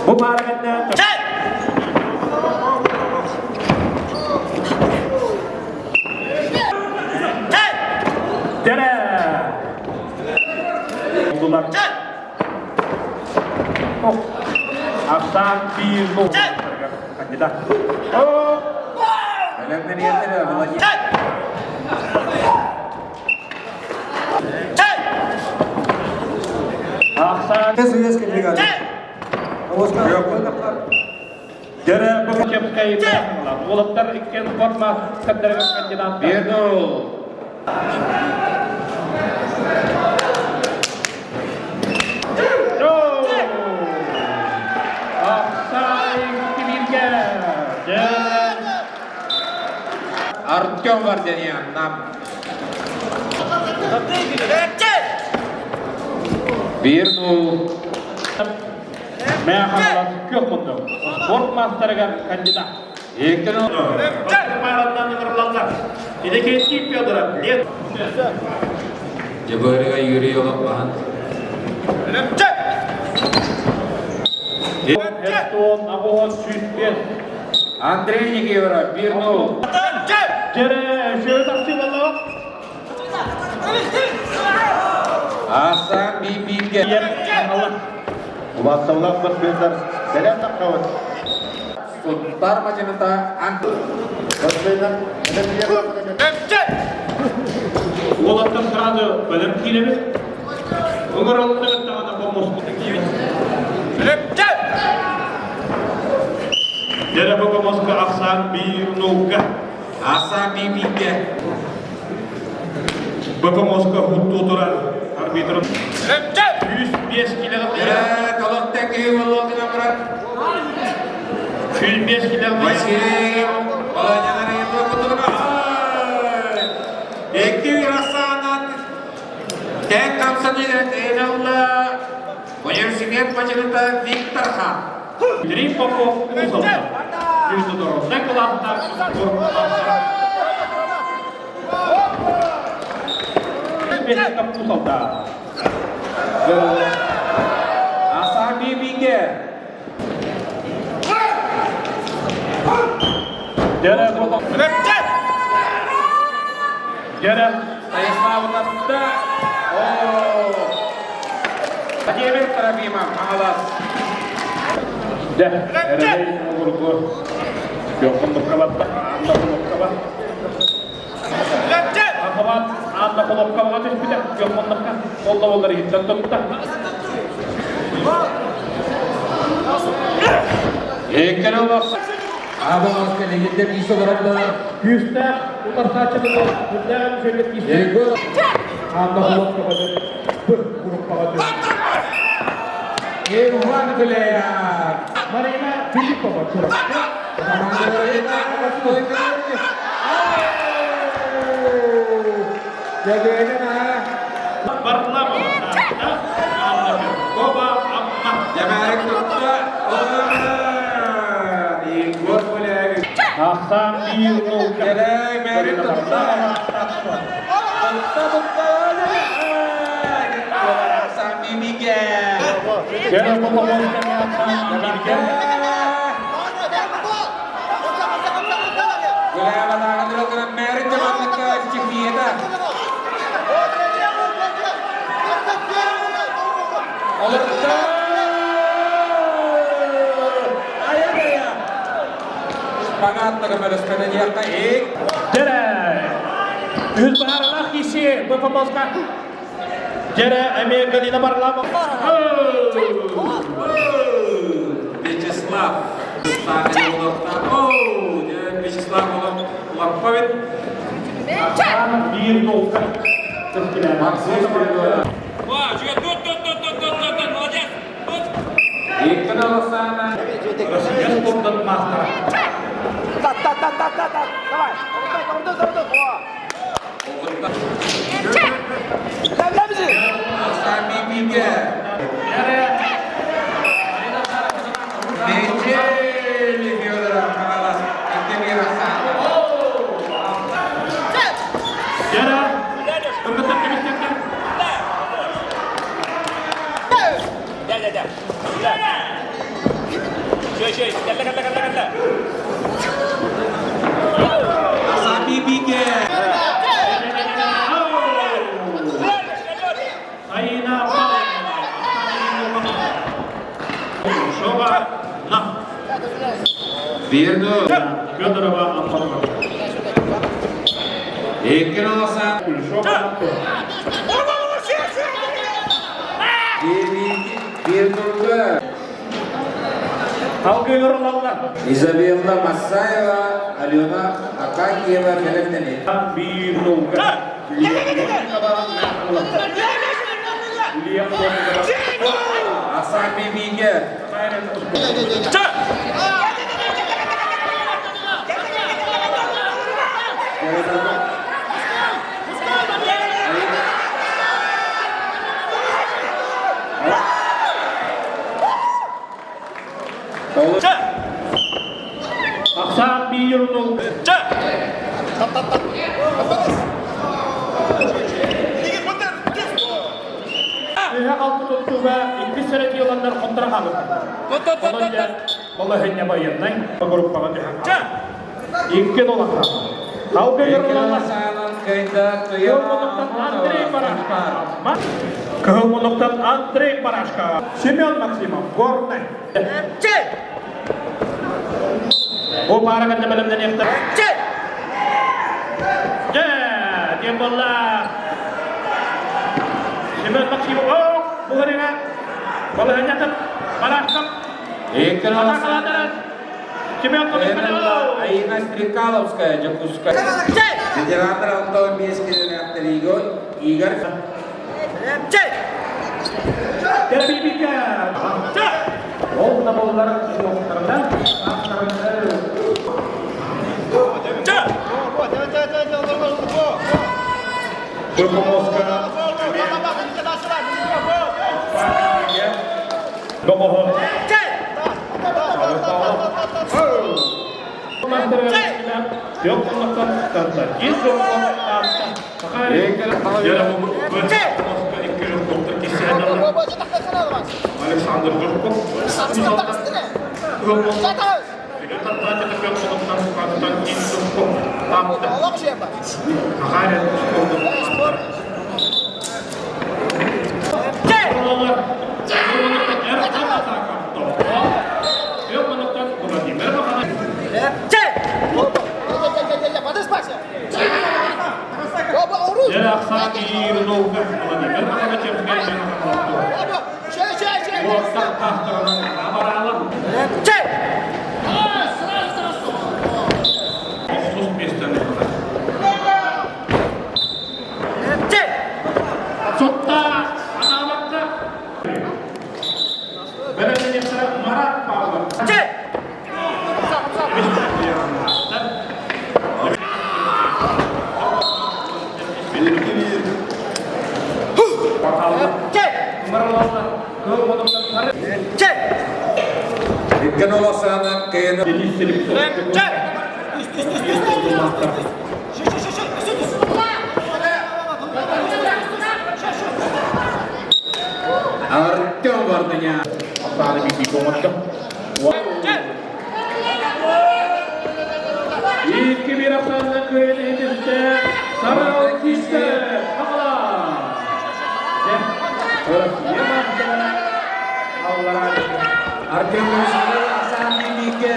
Бу баара кэннэ Дэрэ! Булдулар. Ахсаан биир нул. Кандидат. Бэлэмнэниэхтэрэ Владимир. Ахсаан Советская бригада. Дэрэ Бокчевскай уолаттар иккиэн форма кандидаттар кандидаттар. Вернул. Артем Варданян нам. Вернул. Мэ Хаҥалас күөх муннук. Спорт маастарыгар кандидат. Еккенол. Маараннан ыҥырыллаллар. Иннокентий Федоров, лет. Дьабарыга Юрий Олоппаһан. Эстон, Агон, 105. Андрей Никифоров, Бирнул. Дьэрэ, шөт ахсы боллоо. Асан Бибиге. Убаастабылаах спортсменнар, бэлэм таххабыт. Суттар мадьыныта Антон. Спортсменнар, Уолаттар сразу бэлэм киирэбит. Ыҥырыллыбыт даҕаны хомуспут киибит. Дьэрэ бокомоска ахсаан биир нолга. Асан Бибиге. Бокомоска хуттуу турар арбитр 105 килоҕа Дьэрэ, толоктан киһи болуотуна барар. 105 килоҕа Василий Икки Рассаанан тэн хамсаныыга тыынылла университет бачылыта Виктор Хан. Андрей Попов Усалта. Международный класстар Усалта. Асаби Биге. Дьэрэ Дьэрэ Станиславовна. Владимир Трофимов, Хаҥалас. Дьэ, эрэлэй оҕургу Күөххүн барда, Анна Холопкова. Ахабат Анна Холопковаҕа түспүтэ, Күөххүннукка оллоболлар иһиттэн тутта. Еккер олох. Абаҕаска легенда биис олороллор. Күүстээх утарсааччы үрдээн шөйлөк киирсэ. Егор Анна Холопкова быр группаҕа түһэн. Иван Гуляев. Марина Филиппова Чурапчы. Варламова Анна Пирогова Амма. Дьэмээрик тутта. Егор Гуляев. Ахсаан биир нолга. Кэлэй мээрик тутта. Тутта тутта. Ахсаан бибиге. Кэрэ Попова Ахсаан бибиге. Гуляева мээрик жаманныкка чехиета. Олорто! Ая-ая! Шпагаттага мөрөспөтө диэххэ ик. Дьэрэ. Үс баһаралаах киси Попомоска. Дьэрэ эмиэ Галина Варламова. Вячеслав. Вячеслав Лапповит. Ахсаан биир нолга. Максим Иккин Аласана. Россия спортын мастера. Ахсаан Бибиге. Дьэрэ. Мечели Федоров Хаҥалас. Икки биир Ахсаан. Дьэрэ. Кыргыттар кэбистиэхтэр. Асапи Бике. Айна Павлова. На. 1-0. Федорова Антонова. 2-0 Асан. Кулешова Антон. 1-0. Алгыгырлаллар. Изабелла Массаева, Алена Акакиева бэлэмнэниҥ. 1-0. Лев Асапи Бике. Ахсаан 1-0. Үһэ алты туттууга иккис сэрэтииланнар контра хаалыттар. Онон дьэ, балаһынньа байыаннай группаҕа түһэн 2-0 ахсаан. Алгы 2-0 Саалан кыайда Кыһыл муннуктан Андрей Барашка. Кыһыл муннуктан Андрей Барашка. Семен Максимов, Горный. Бу паараганда бэлэмнэниэхтэр. Дьэ, диэн буолла. Семен Максимов, о, бу көрүҥэ. Балаһынньатын Барашка. 2-0 Атакалаатарар. Семен Максимов. Аина Стрекаловская, Дьокуускай. Ветераннар 65 килэлээхтэр Игорь, Игорь Тербибика. Ол да боллар суохтарынан, аттарынан. Туркомоска Домоһо. Константин Александр Журков. Константин Журков. Сотта анаабакка бэлэмнэниэхтэрэ Марат Павлов. 2-0 Асана кыайан Денис Селипцов. Артем Вартанян. Асааны бити оҥордо. 2-1 ахсаанынан кыайан иһитистэ Сарал Кисте Хаҥалас. Дьэ, Россия маастара аллараа Артем Мусалов Асан Бике.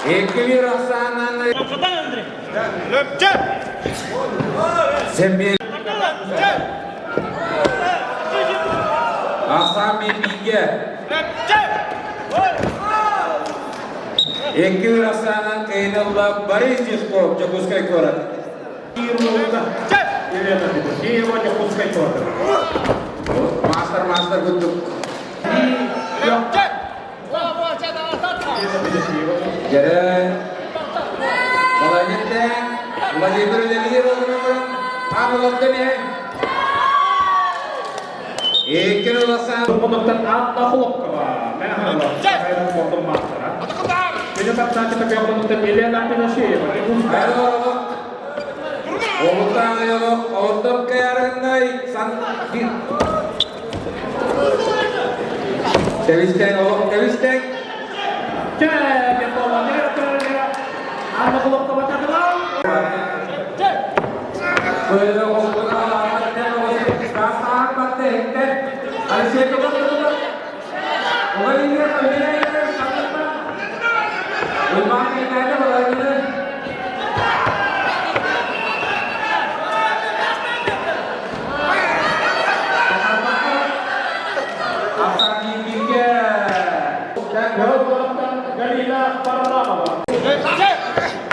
2-1 Асанан. Зембе. Асан Бике. 2-1 Асанан кыайдылар Борис Тишков, Дьокуускай куорат. Елена Федосеева, Дьокуускай куорат. Мастер, мастер курдук. Елена Федосеева. Дьэ. Молодец. Владимир Левиев Амулаттан 2-0 Асан. Муннуктан Анна Хлопкова. Мэхайлов. Спортун маастара. Меня таптаачы такая муннуктан Елена Федосеева. Олутаайолох онтон кайарыннай сан Кэбистэҥ олох кэбистэҥ. Галина Парламова. Галина Парламова.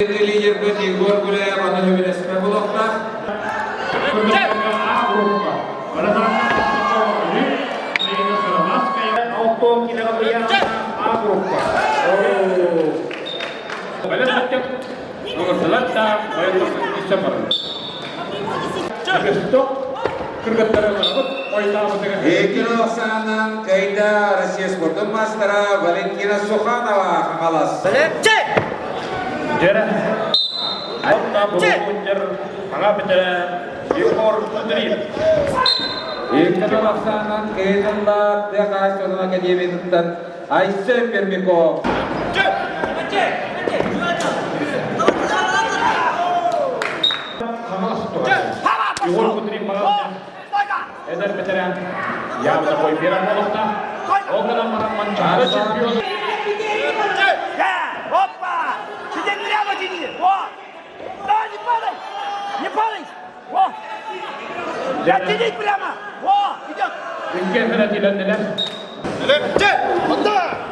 Россия Лидербит Егор Гуляев аны сөбүлэспэ булуохтаах. Экин Кайда Россия спортун мастера Валентина Суханова Хаҥалас. Дьэрэ. Онна бургуннер аға бітірі Егор Кудрин. Екин Оксанан Кейтонла Тыа академиятыттан Айсен Пермяков. Хаҥалас тура. Егор Кудрин маған эдэр бэтэрээн явно бой берер болуқта. Ол гынан баран Манчаары чемпион. Опа! Теперь прямо тяни! О! Да, не падай! Не падай! О! Да, тяни прямо! О! Идет! Үҥкэ тилэннилэр.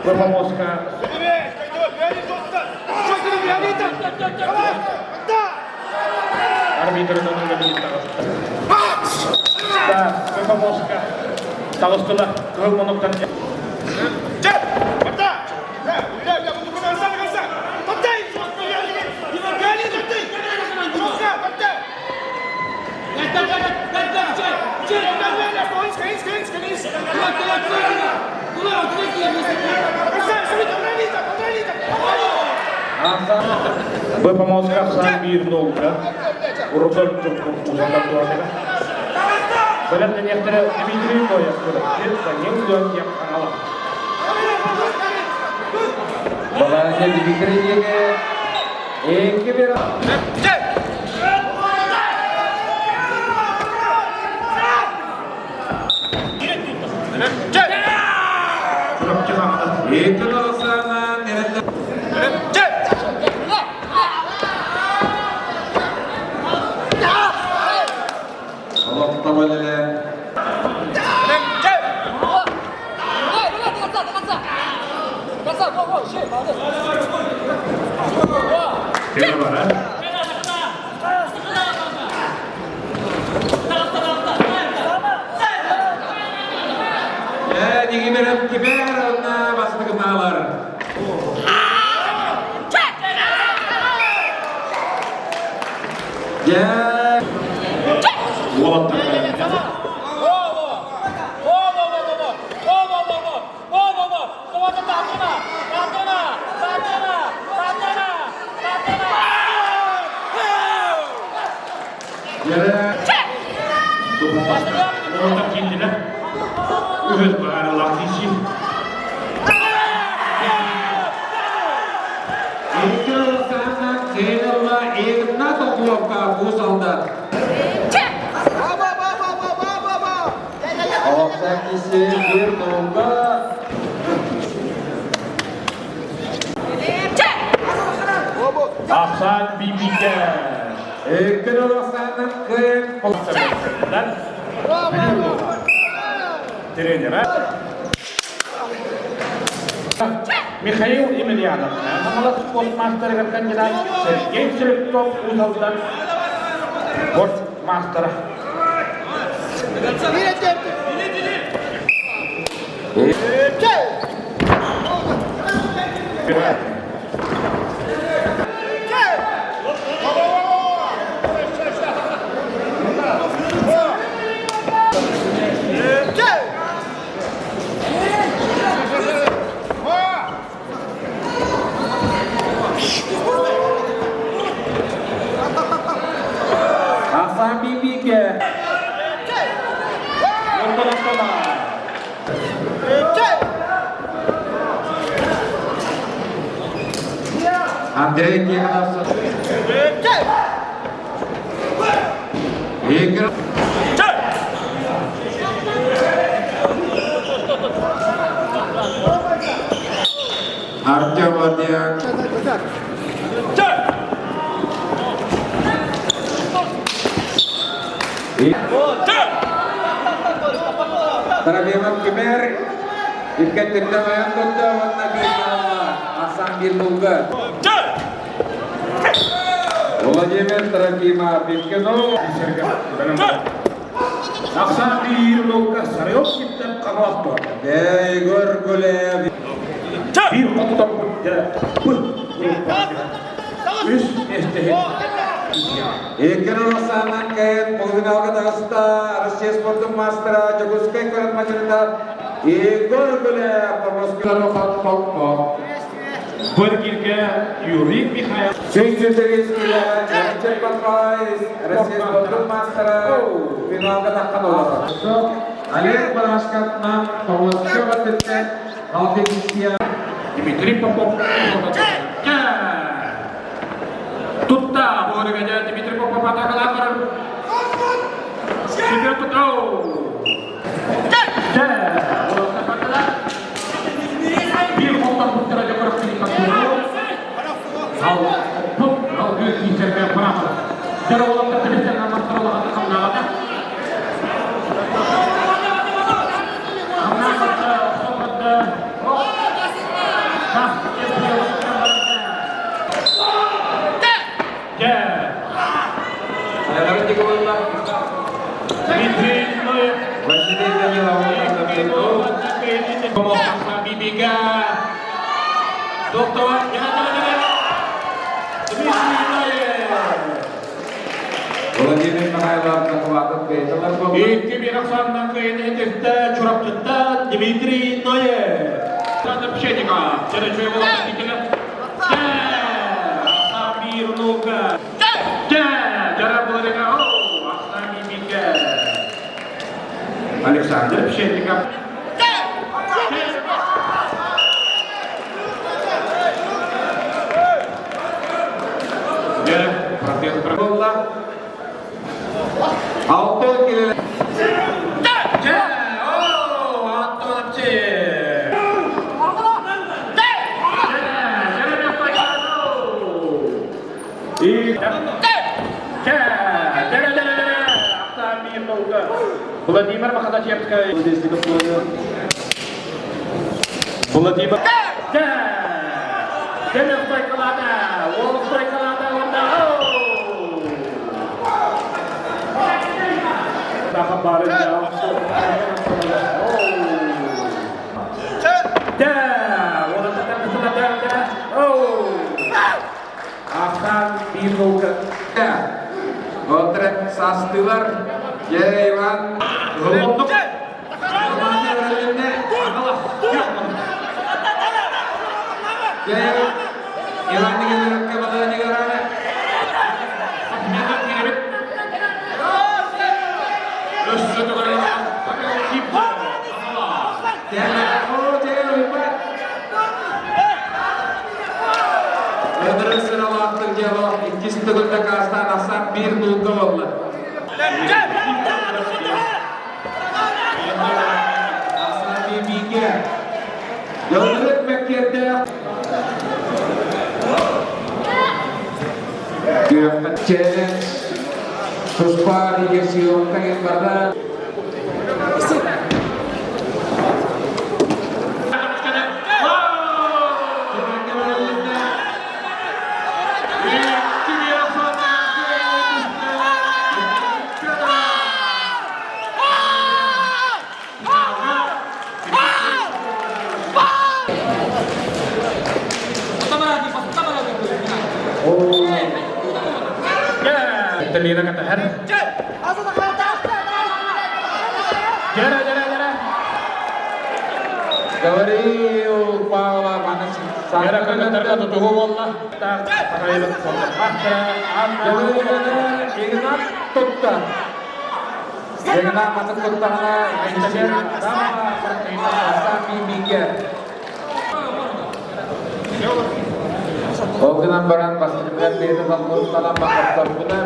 Пропомоска арбитрынан үлэлиир таҕыста. Пропомоска таҕыстылар. Кыһыл муннуктан Б-Помоска сан биир нолга. Рудольф Жуков узандар туатыга. Бэлэмнэниэхтэрэ Дмитрий Ноев Данил Леонтьев Хаҥалас. Баланя Дмитрий Еге. Екі бір. Чурапчы Хаҥалас. Екі Оксана Неренде. Олохто болеле. Темир бар, Дигиберем кибер онна бастыгымалар. Я Уолаттар бэлэмнэнэ. Yere Уолаттар киирдилэр. Үһүс бааралаах киси. Екі Оксана Кейнова Игнат Окловка Бусалда. Оксан киси бір нолга. Ахсан Бибике. Екі Оксана Кейн. Тренера. Михаил Емельянов. Хаҥалас спорт мастерыгар кандидат Сергей Слепцов Уус-Алдан спорт мастера. Асан Бибике. Андрей Тихонов. Игорь. Артем Ардиан. Трофимов Кемер Иккэттиттэн айан тутта уонна биир балла Асан Бирнулга. Владимир Трофимов Биккинов. Ахсан биир нолга Сарайов киттен қағалақ Егор Гулев. Биир хотутан бүт үс миэстэһит. Икки Росанан кайын полуфиналга таҕыста Россия спортун мастера Дьокуускай куорат мачырыта Егор Гулев Помосква. Бір килге Юрий Михайлов. 100 килэ Янчек Батбай Россия спортун мастера финалга таххан олорор. Олег Барашковтан Помосква баттыттан Алтекисия. Дмитрий Попов. Тутта буорыга Дмитрий Попов атакалаан Себе тутау. Дьэ, биир холтан буттара Ал пут алгы киисерге бырамыр. Дьэ уолаттар тибистен амматтар хамнаҕата. Хамнаҕата, охсоппатта. Оп. Тас кесте Дьэ. Дмитрий Ноев. Василий Данилов. Bibiga. Доктор, Дмитрий Ноев. Владимир Михайлов Захватов Бейталар. Икки биир ахсаанынан кыайыыны Чурапчыттан Дмитрий Ноев. Александр Пшенников. Через его победителя. Ахсан биир нолга. Дьэ, Жара Ахсан Бибиге. Александр Пшенников. Дьэ, профессор. Алтын килэ. Дьэ, о, Антон Апче. И Владимир Махадачевский. Владимир. Дьэ, стойкалаата. Ол стойкалаата онда. Таха бары. Дьэ, оны татар Ахсан биир нолга. Отряд састылар. Дьэ, Иван. Голондук. Дьэ, Иван Николаевич Николаевич. Дьэ, о, дьэ, Иван. Ödürük сыралаахтык дьыала иккис төгүл дакаастаан ахсаан биир нолга буолла. Ахсаан бииргэ. Йылдырык мөккиэрдээх. Челлендж. Туспа регистрировка барда. Лена катаһар. Дьэрэ, дьэрэ, дьэрэ. Гавриил Павлов Дьэрэ кыргыттарга тутуһуу буолла. Игнат тутта. Игнат маны туттаҕына Мичер Сами Ол гынан баран бастакы бэйэтин талбыттан баҕаттарбыта.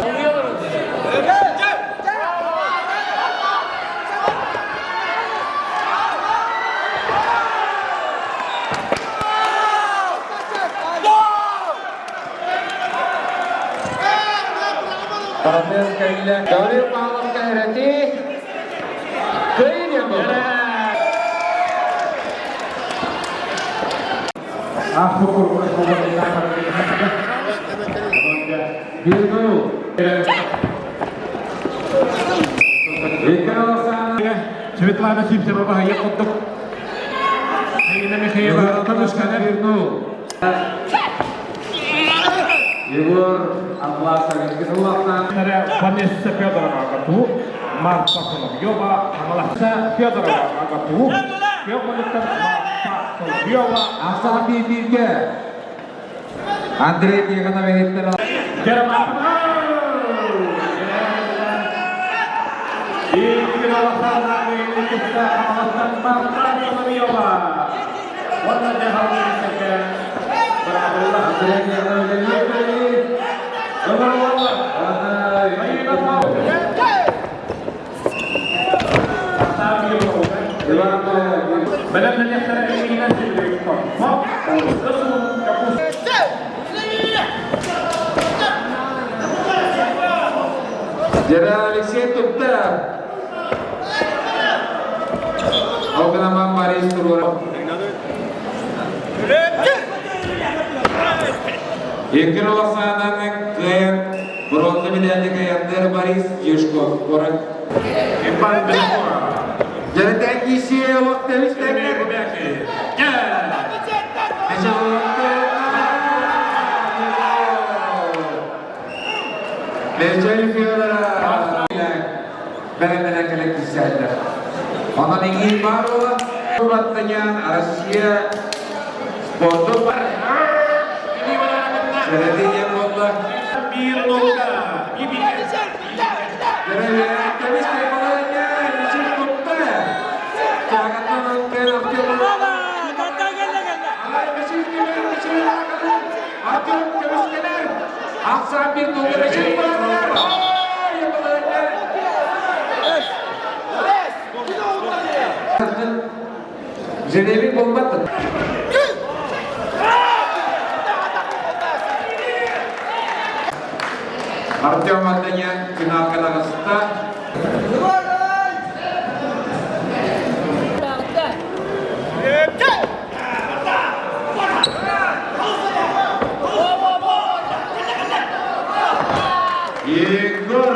Паратес кэллэ. Гаврил Павловка эрэти. Кыайыы буолла. Бирну. Светлана Сивцева баһыйа курдук. Ирина Михеева көмүскэнэр. Бирну. Егор Атласов икки сыллаахтаан. Ванесса Федорова Агату, Марта Соловьева, Хаҥаласа Федорова Агату, Федоровтар Марта Соловьева. Ахсаан бииргэ. Андрей Тихонов иһиттэр. Андрей Тихонов Дьэрэ Алексей тупта. Ол гынан Борис туруора. Икки улаханан кыайан бронза медальник кыайаннар Борис Юшков куорат. Дьэрэтэн киисиэ олох тэбис тэҥнэр. Мечел Федоров бэлэмнэнэн кэлэн киирсэллэр. Онон иҥиир баар буолан, баттаньан Россия спорду Сэрэтии диэн буолла. Көмүс Мичил тутта. Чаагаттан Артем Артем көмүскэнэр. Ахсаан биир тылга Мичил баранар. Женеви буолбат. Артем Антонян финалга таҕыста. Егор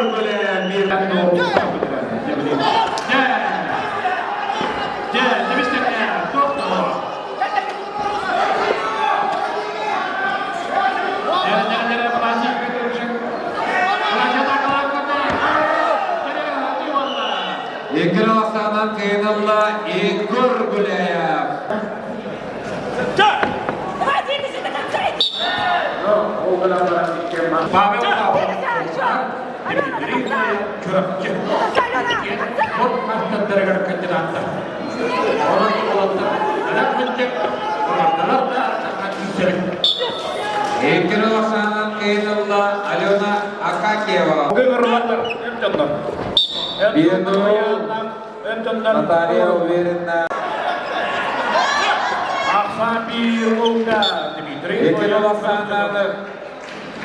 Егор Асанан кыйынылла Егор Гуляев. Павел Павлов. Чурапчы. Спорт маастардарыгар кандидаттар. Онон уолаттар олордулар да Егор Асанан кыйынылла Алена Акакиева. Наталья уверена. Егор Асанан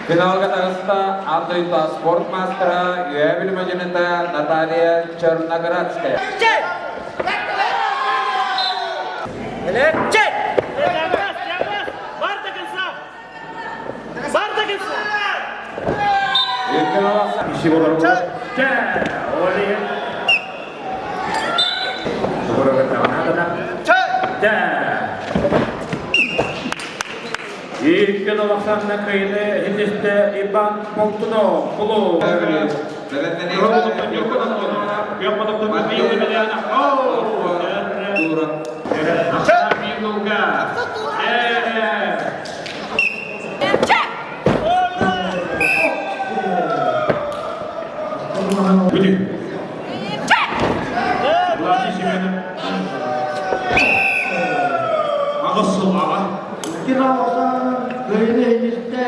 финалга таҕыста аан дойду спорт маастара үөһээ Бүлүү Наталья Черноградская. Икки Новоксанна кыйыны хитисте Иван Болтунов, Кулу. Аҕыс сыл аҕа. Икки Новоксанна кыйыны хитисте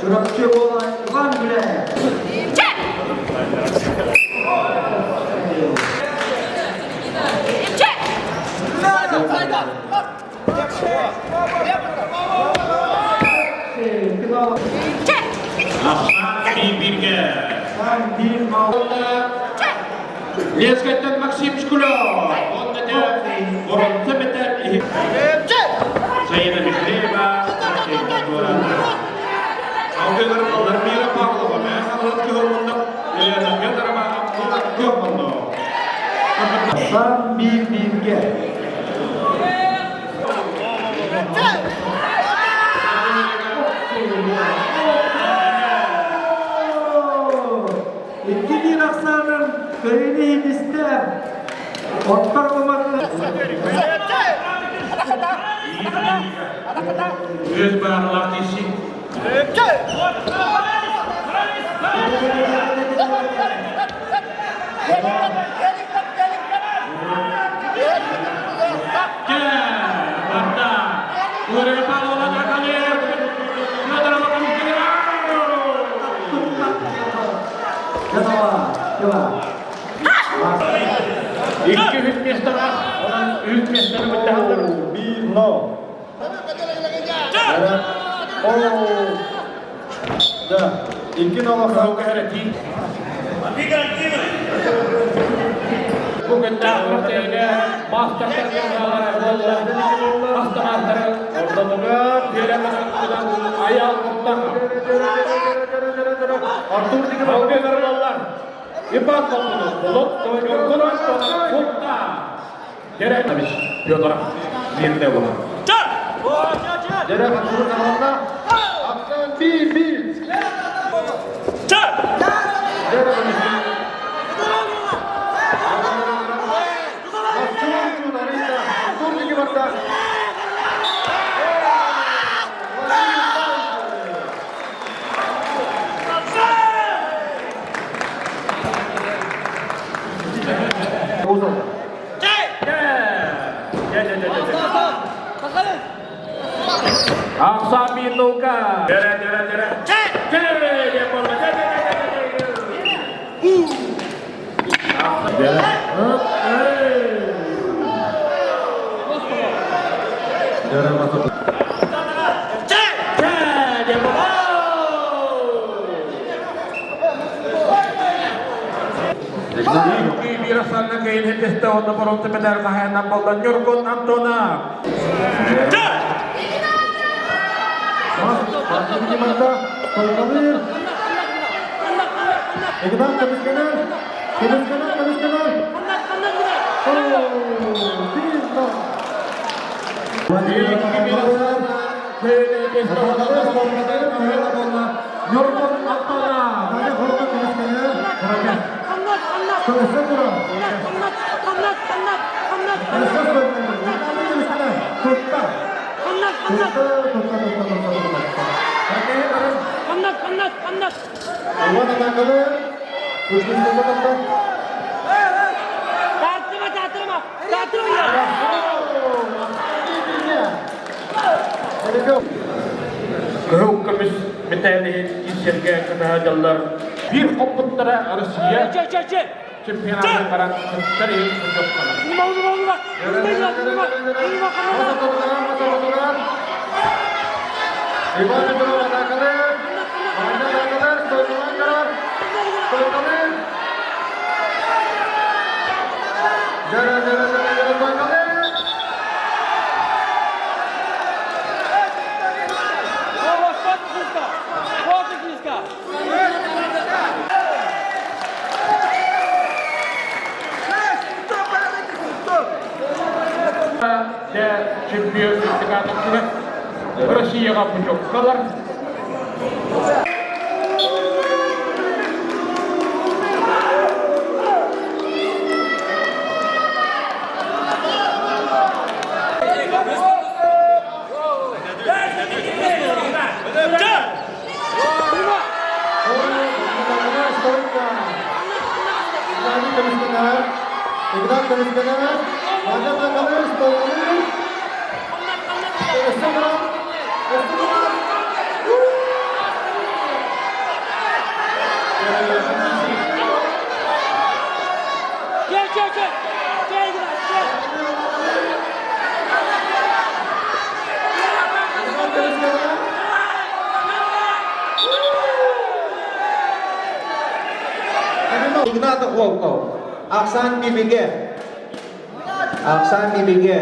Чурапчы уола Иван Гуляев. Лескаттан Максим Шкулев, он Саина Михеева, Алгылар Мира Павлова, Елена Федорова, Сан bir birge. Икки биир ахсаанын кыайыны иһитистэ. Оттор уматты. Өз барлар тишик. Икки үс миэстэҕэ, онон үс миэстэни быттаһаллар. Биир но. О. Да. Икки нолоха. Бу күннэ Россияга маастардар буолла, маастары ортотугар Аял Муртах. Артур деген Алгыгырлалар. Иван Болтунов, Болот Ньургун Антонов, Сунта. Деревич Федоров бирде була. Дерев Артур каналында. Аксан bir bir. Дерев Артур деген барда. Ахса минука. Дере, дере, дере. Дере, дере, дере, Икки биир ахсаанна кыйын хетесте онно боронты медаль хаһаайынан буолла Ньургун Антонов. Игнат көмүскэнэр, көмүскэнэр, көмүскэнэр. Биир но. Икки биир ахсаанна кыйын хетесте онно боронты медаль буолла Ньургун Антонов. Көмүскэнэр. Көмүскэнэр. Көмүскэнэр. Тутта. Тутта, тутта, тутта, тутта, тутта. Иван атакалы. Күчтү тутта. Кыһыл көмүс мэтээлиһин киирсэргэ көмөһө Биир хоппуттара Россия чемпионатын баран кыттар иһин сылдьыппалар. Иван Петров атакалы. Майна атакалы. Стойкалан карар. Стойкалы. Жара, жара, жара, жара, стойкалы. Чемпион чемпионатын. Россияҕа путевкалар. Игнат көмүскэнэр, Мадьа Такалыш, Толкулуй, Өссө туран, өссө туран. Игнат көмүскэнэр. Игнат Охлопков, Ахсан Бибиге. Ахсан Бибиге.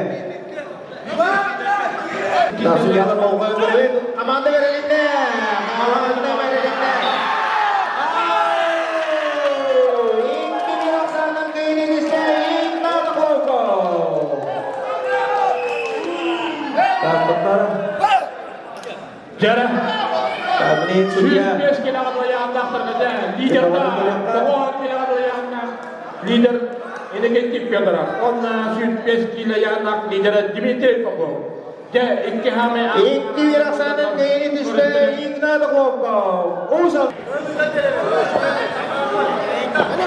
Судьялар болҕойдубут. Команда бэрилиннэ! Команда бэрилиннэ! Икки Ахсанын кыйын Игнат Охлопков. Так, Дьэрэ. Кабинет судья. 105 килоҕа ыйааннаахтарга дьэ лидерда 90 килоҕа ыйааннаах лидер Иннокентий Федоров. Онна 105 кило ыйааннаах лидера Дмитрий Попов. Дьэ икки хаамай Икки Вирасанын кыйыны түстэ Игнат Охлопков. Уус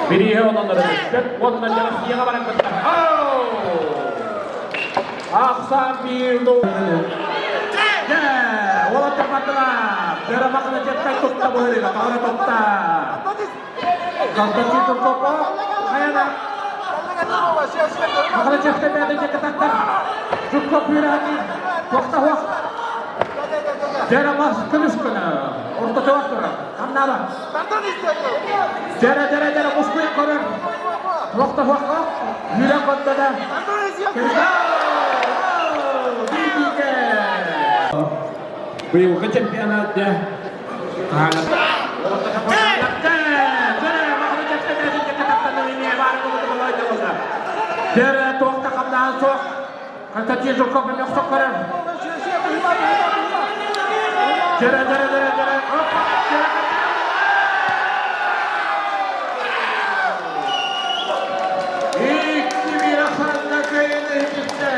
Бирииһэ онон өрөспөт уонна Россияҕа баран кытта. Ахсаан биир Дьэ, уолаттар бардылар. Дьэрэ махына дьэккай тутта быһырыга, тоҕо тутта. Константин Туркопо, хайана. Махына дьэккай бэйэтин дьэккэ тахтар. Жуков үөрэхти, туохта хуох. Дьэрэ мас көмүс гына, ортотугар турар. Хамнаба. Дьэрэ, дьэрэ, дьэрэ, мускуйан көрөр. Туохта хуохха, үүрэн контада. Быйылгы чемпионат дьэ Дьэрэ туохта хамнаан суох Константин Жуков мөхсөх көрөр. Дьэрэ дьэрэ дьэрэ дьэрэ Икки биир ахсаанна кыайыыны иһиттэ.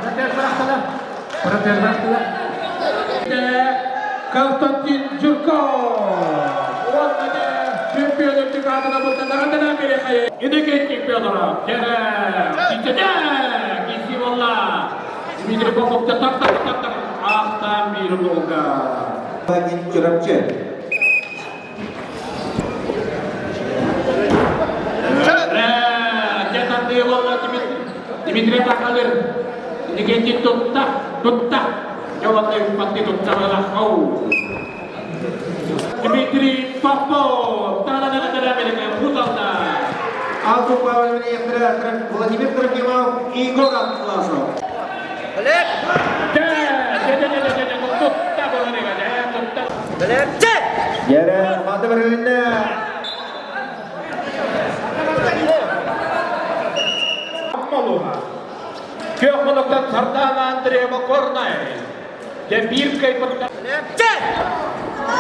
Протез бырахтылар. Протез бырахтылар. Константин Жирков. Уонна чемпион үрдүк аатына бутанарандана бириэхэ. Иннокентий Федоров. Дьэрэ. Киччэтэ. Киси болла. Дмитрий Попов тар тар тар тар. Ахтан биир голга. Чурапчы. Дмитрий Бакалыр Никитин тутта, тутта, Жолаттай үппатты тутта Дмитрий Попов, та-да-да-да-да, Алтын Владимир Трофимов и Егор Атласов. Дьэрэ, команда бэрилиннэ. Күөх мунуктан Сардана Андреева Горнай. Дьэ биир кыайбыттар.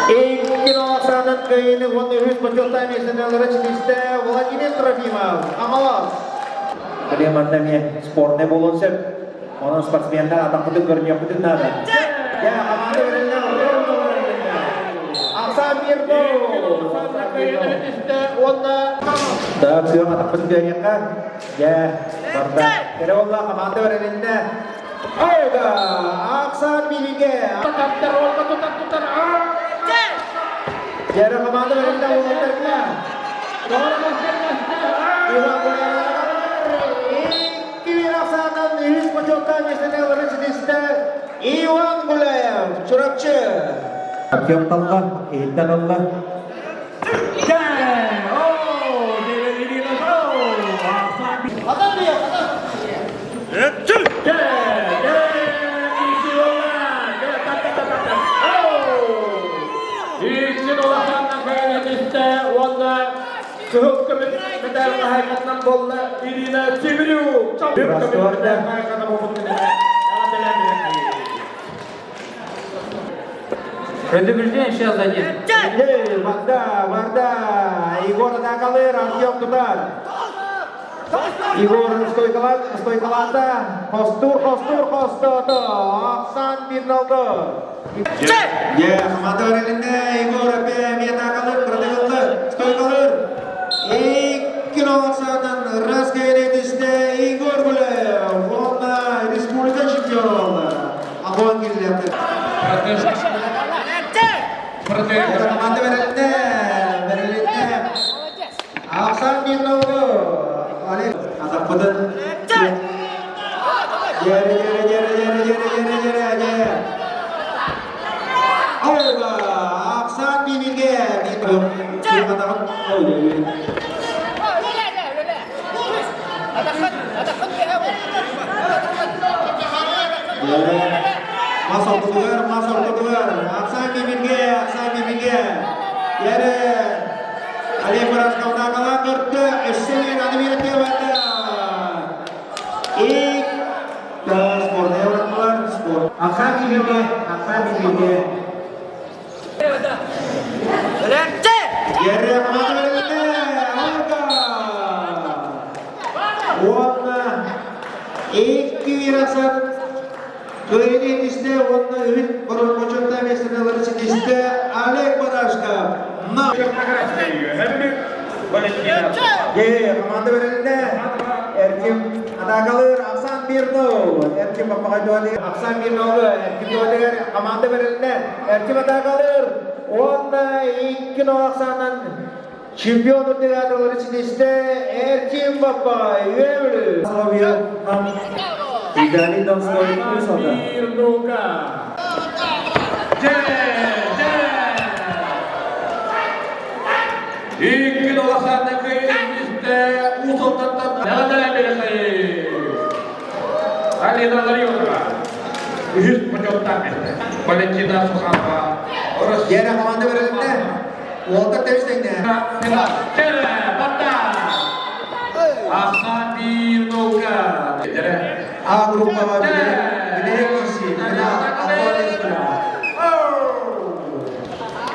Икки Оксанын кыайыыны уонна үһүс бочуоттаах миэстэни ылары ситистэ Владимир Трофимов, Хаҥалас. Билим манна эмиэ спорный буолуон сөп. Онон спортсменнар атахпытын көрүнүөхпүтүн наада. Дьэ, хамаанда бэрилиннэ, ровно бэрилиннэ. Ахсаан биир гол! Уонна Так, күөх атахпытын көрүөххэ. Дьэ, барда. Кэрэ буолла, хамаанда бэрилиннэ. Айда, Ахсаан биригэ. Тутар, Ольга тутар, тутар. Дьэрэ хамаанда бэрилиннэ, уолаттарга. Иван Икки ахсаанынан үһүс бочуоттаах миэстэни ылары ситистэ Иван Гуляев, Чурапчы. Артем талла, иһиттэн ылла. Кыһыл көмүс мэтээл хаһаайкатынан буолла Ирина Тимирюк. Көмүс мэтээл хаһаайката буолбут. Предупреждение сейчас дадим. Эй, Варда, Варда, Егор атакалыыр, Артем тутар. Егор стойкалаата, хостуур, хостуур, хостоото, Ахсан бирнолду. Е, команда бэрилиннэ, Егор эпе эмиэ атакалыыр, кыратыгыллы, стойкалыыр. Икки Ахсанынан раз кэйне түстэ Егор Гулев, уонна республика чемпиона буолла. Ахон киллэрдэ. Команда бэрилиннэ, бэрилиннэ. Ахсан Мирнову. Олег атаппытын. Дьэрэ, дьэрэ, дьэрэ, дьэрэ, дьэрэ, дьэрэ, дьэрэ, дьэрэ. Ойба, Ахсан Бибиге. Мас ортотугар, мас ортотугар. Ахсан Бибиге, Ахсан Бибиге. Дьэрэ. Олег Барашковтаакалаан көрдө, өссө биир аны биэрэ барда. И спорт уратылар, спорт. Ахсан Бибиге, Ахсан Бибиге. Дьэрэ команда бэрилиннэ, Ольга! Уонна 2 Ахсан Кыайыны итистэ уонна үһүн бочуоттаах миэстэни ылары ситистэ Олег Барашков. Е, команда бэрилиннэ. Эрким атаакалыыр Ахсан Мирнов. Эрким баппаҕай дуоды. Ахсан Мирнову Эрким дуодыгар команда бэрилиннэ. Эрким атаакалыыр. Уонна 2-0 ахсаанынан чемпион үрдүк аатырылары ситистэ Эрким Баппаҕай. Үөмүлү. Виталий Донской үс алта. Мирнука. Дьэ, дьэ! Икки доласаанна кыайын истэ Уус Алдантан Наҕатара Берехай. Алина Ларионова. Үһүс почеттаах миэстэ. Валентина Суханова. Дьэрэ команда бэрилиннэ. Уолтар тэбис тэҥнэ. Дьэрэ, батта! Ахсан Мирнука. Дьэрэ. А группаҕа билэрэ киирсии. Финал.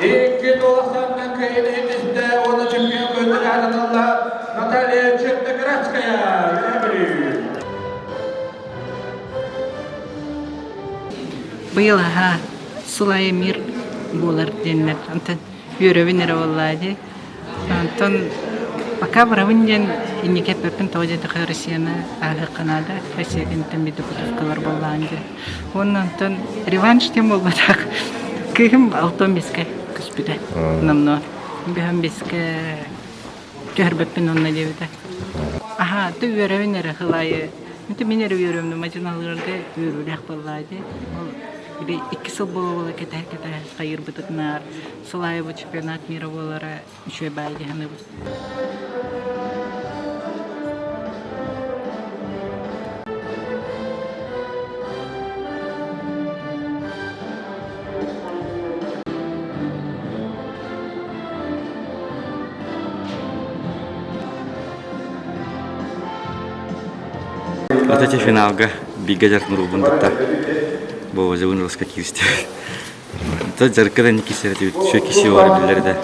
Икки доласаанна кыайын истэ уонна чемпион көтүк аатанылла Наталья Черноградская. Үөһээ Быйыл аһаа сыл аайы мир буолар диэннэр онтон үөрэбин эрэ буоллаа дии. Онтон пока барабын диэн инники эппэппин тоҕо диэтэххэ Россияны ааһыахха наада. Россия кэнниттэн биирдэ путевкалар буоллаҕын дии. Уонна онтон реванш диэн буолбатах. Кыыһым 65-кэ көспүтэ. Номнуо. 55-кэ түһэрбэппин онно диэбитэ. Аһаа, ты үөрэбин эрэ сыл аайы. Мин мин эрэ үөрөмнү мадьыналыырга үөрүүлээх буоллаа дии. Ол били икки сыл буола-буола кэтэһэ-кэтэһэ хайыырбытытынаар сыл аайы бу чемпионат мира буолара үчүгэй баай дии саныыбын. Вот эти финалга бигэ дьаркын кытта Бовозыбын ылыска киирсти. То дьарыкка не кисер шөй киси бар биллер да.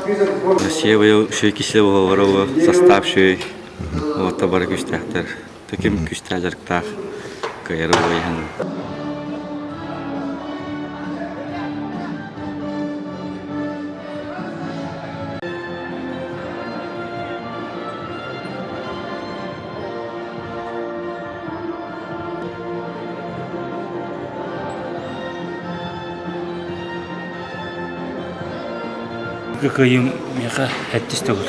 Россия быйыл шөй киси бололоро состав шөй вот бары күстәхтер. Төкем күстә дьарыктаах кыайары буйхан. Кыайым миэхэ сэттис төгүл.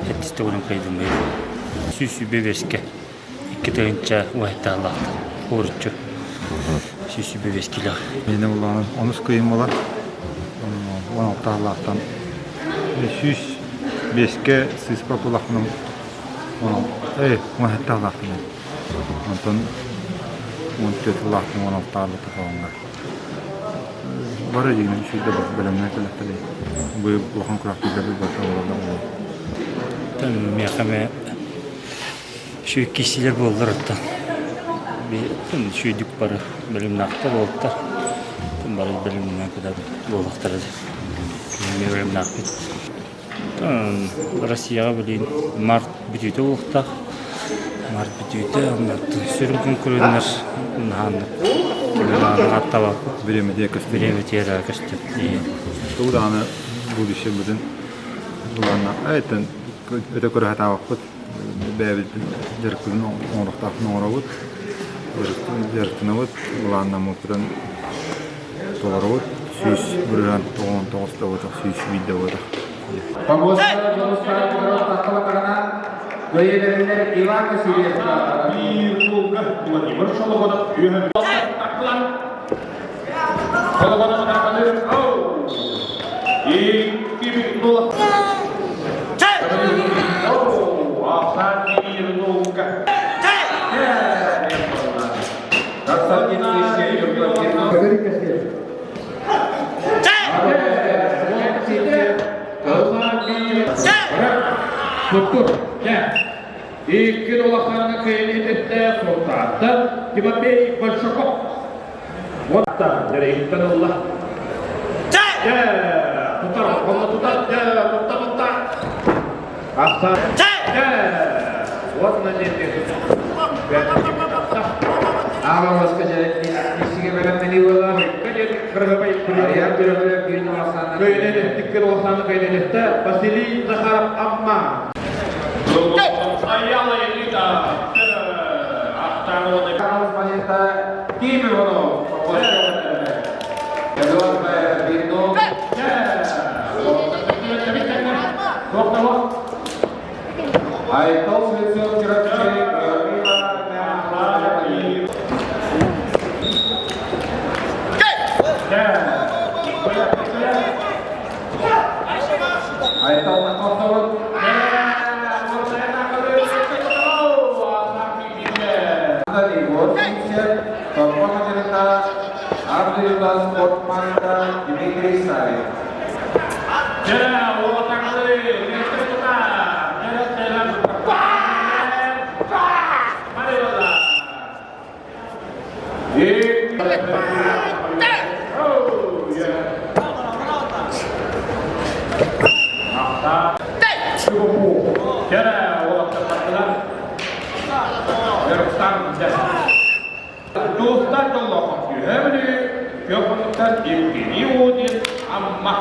Сэттис төгүлүн кыайдым быйыл. 125-кэ 2 тыһыынча уһайдаалаахтар. Уоруччу. 125 кило. Миэнэ буллаҕына онус кыайым буолар. 16 аалаахтан 105-кэ сыыспа булахпын 17 аалаахпын. Онтон 14 сыллаахпын 16 аалата хоһоҥҥо. Бары дьиҥинэн үчүгэй да бэлэмнээн кэлэхтэрэй. Бу улахан күрэхтэһиилэр барыта олороллор. Миэхэ эмэ үчүгэй киирсиилэр буоллар оттон үчүгэйдик бары бэлэмнээхтэр уолаттар. Бары бэлэмнээн кытар буолуохтара Эмиэ бэлэмнээхпит. Россияҕа билигин март бүтүүтэ буолуохтаах. Март бүтүүтэ сүрүн конкуреннар наһааннык ааттабаппыт. Бириэмэтигэр көстөр. Бириэмэтигэр көстөр. Тугу даҕаны будущее бытын былаанна эттэн өтө көрө сатаабаппыт. Бэйэбит дьарыкпытын оҥоруохтаахпытын оҥоробут. Дьарыктанабыт, былааннаммыппытын толоробут. 100% 99 да буотах, 101 да буотах. Помощник Дьулустаан Петров таххыбатаҕына, кыайыыларыннар Иван Васильев Биир кулга Владимир Шологонов үөһэ таххылан Шологонов атаакалыыр. Икки була. Ахсан биир нолга. Константин Туттур. Икки улаханна кыайын суолтааттан Тимофей Большаков. Уоттан дьэрэйиттэн ылла. Тутар, онно тутар, тутта, тутта. Ахсан. Уонна диэки. Аҕаласка дьэрэккисигэ бэлэмнэнии буолла. Василий Захаров Амма. Аяла Элита. Ким Иванов. Эдуард Бирнов. Айтол Слепцов Чурапчы. Айтол Маховтовут. Спортмастер Дмитрий Савин. Туустар дьоллоох Үөһээ Бүлүү Күөх Евгений Удин Амма.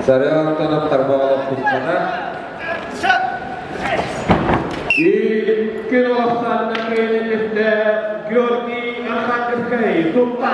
Сары Антонов тарбаҕалап туттана. Икки олохсаанна киэнилистэ Георгий Архангельскай тутта.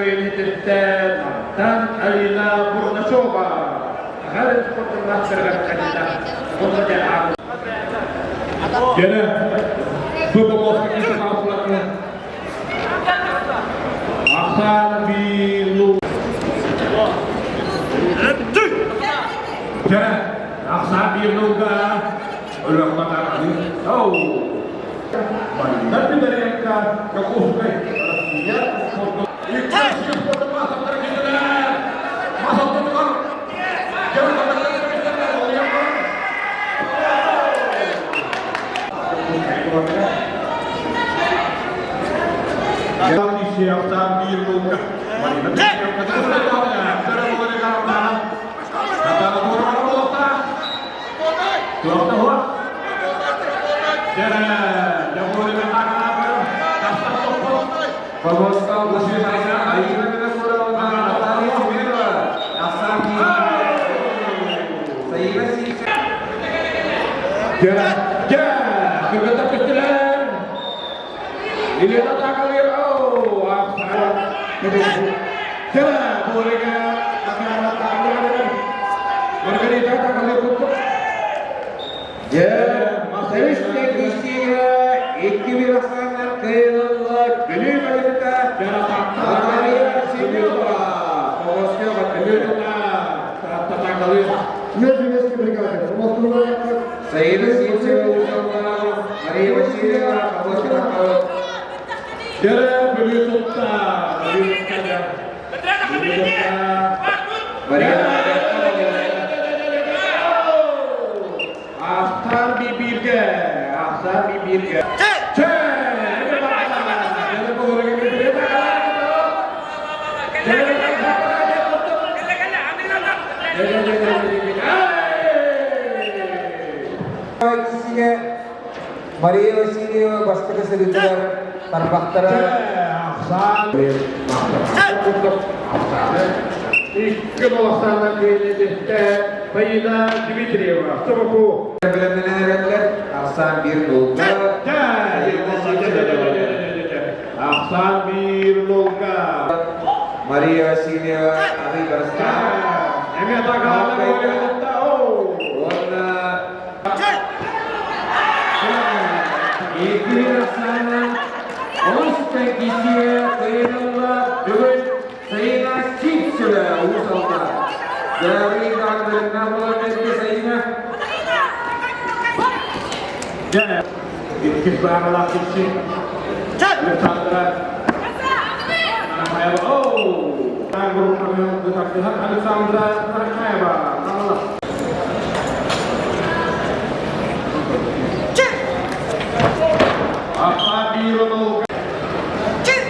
кыайыытыттан Антан Алина Бурнашова Аҕар спортун маастарыгар кандидат. Дьэ, бу боппуруоска киирсэн хаалсыларга Ахсаан Билу. Дьэ, Ахсаан Билуга өлөхматар. Оу! Марина Федоренко, Дьокуускай, Россия спордун икки спордун маастардара киирдилэр. Мас ортотугар Повозка Аина Винокурова, Наталья Семенова, Ахсан Саина Сивцева. Дьэ, дьэ, кыргыттар көстүлэр. Елена Тагалыр, оу, Ахсан. Дьэ, буорига Акана Тагалыр. Маргарита Тагалыр куттук. Дьэ, үс киһигэ икки bir ахсааннар кыайылла Бүлүү бөлүккэ Наталья Семенова Повозка Международной бригады. Саина Сивцева Мария Васильева Повозка Дьэ, Бүлүү тутта. Бүлүү тутта. Бүлүү тутта. Мария Ахсан бибирге, Ахсан бибирге. Чэ! Мария Васильева бастакы сырыытыгар тарбахтара Ахсан Икки Ахсана киинититтэ Фаина Дмитриева. Собаку. бэлэмнэнэн эрэллэр. Ахсан биир нолга. Ахсан биир нолга. Мария Васильева Аны Барстан. Эме тагалана Уонна икки Ахсана Олус киһигэ кыайыылла бүгүн Саина Сивцева Уус Алдан. Дөрүн бөлүмнәр буолар Саина. Дьэ, иккис бааҕалаах киһи. Александра Карахаева. Оу! Александра Карахаева. Ахсан биир нолга.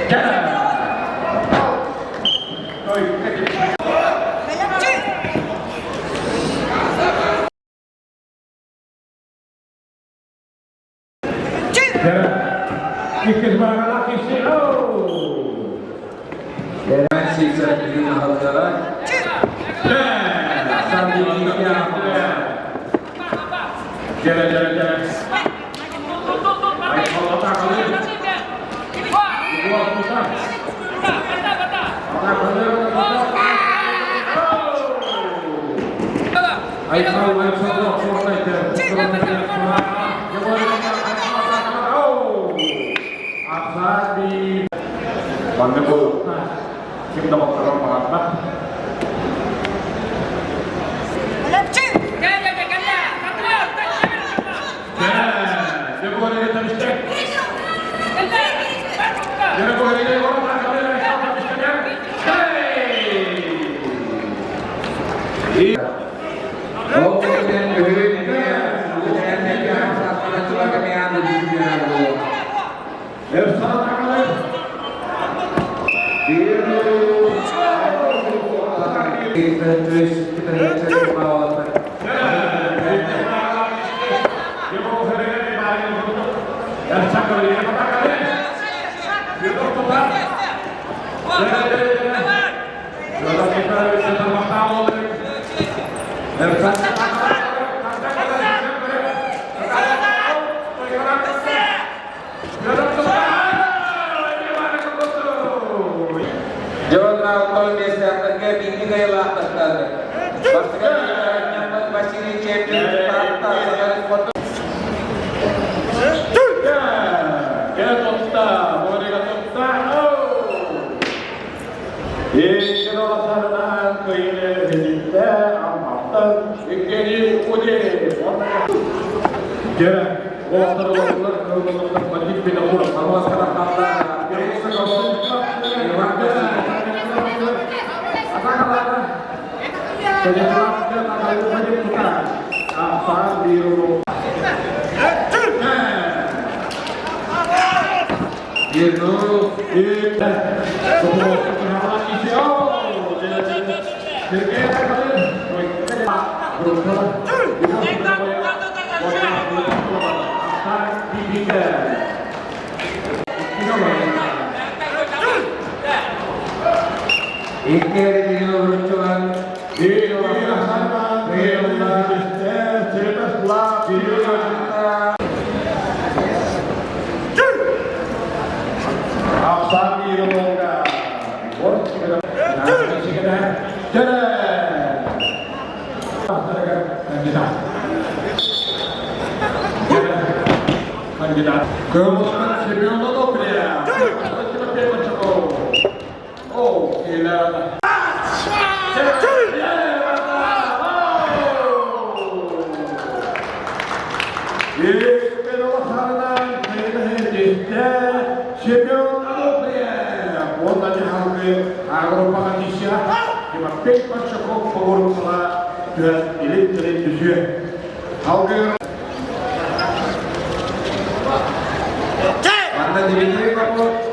Дьэ! Ой, Дьэ, иккис бааҕалаах киһи. Оу! Сивцева бүгүн аһаллара. Дьэ! Ахсан биир Дьэ, дьэ, дьэ. Айхал атакалыр. Егор Муса. Атакалыр. Айхал Айхал Егор Ахсаби. Манны бу ким да баттарар баҕарбат. Дьэ, дьэ бу эрэ табыстак. Дьэ бу эрэ Егор атакалыр Айхал табыстак. Эй! Ол кэннэ үһүн эмиэ саастааччыларга эмиэ аан дойду чемпионата буолуо. Эрсан атакалыр. Биир Дьон алтан миэстээхтэргэ биирдик айылаахтартан бастакы Василий Чепин Таатта Саха Икки эридигин олоруччулар Манна Дмитрий Попов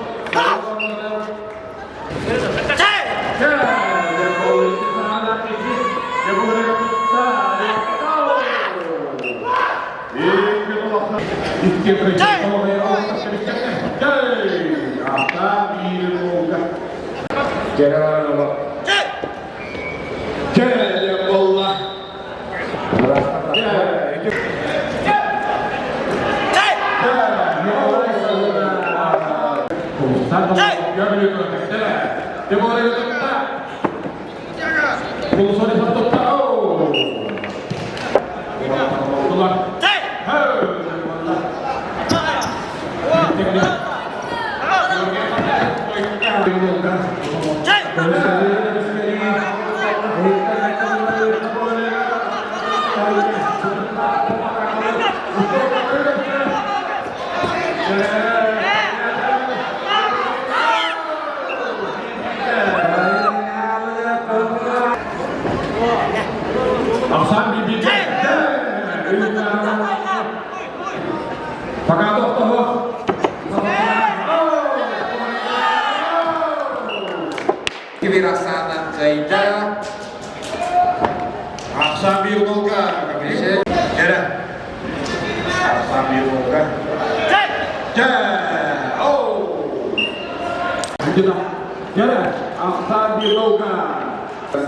Кибирасанан Зайда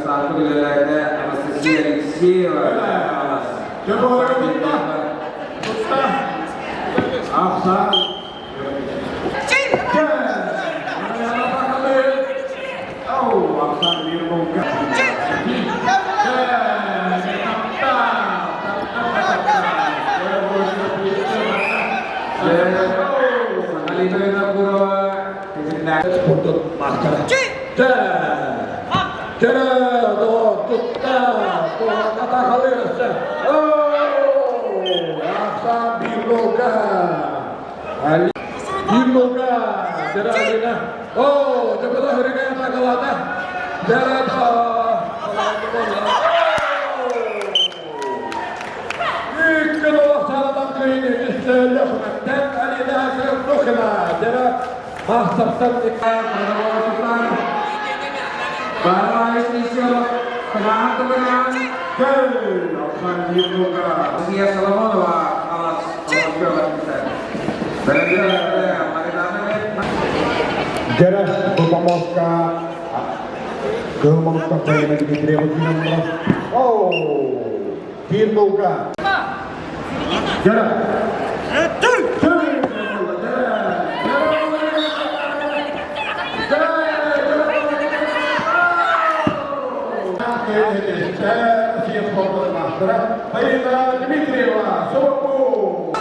Старту үлэлээтэ Анастасия Алексеева. Алина Винокурова. Анастасия Соломонова Дьэрэ Бопомоска Кыһыл Молуктан Фаина Дмитриева киирэн баран Оо! Биир нолга! Дьэрэ! Фаина Дмитриева, Сорку!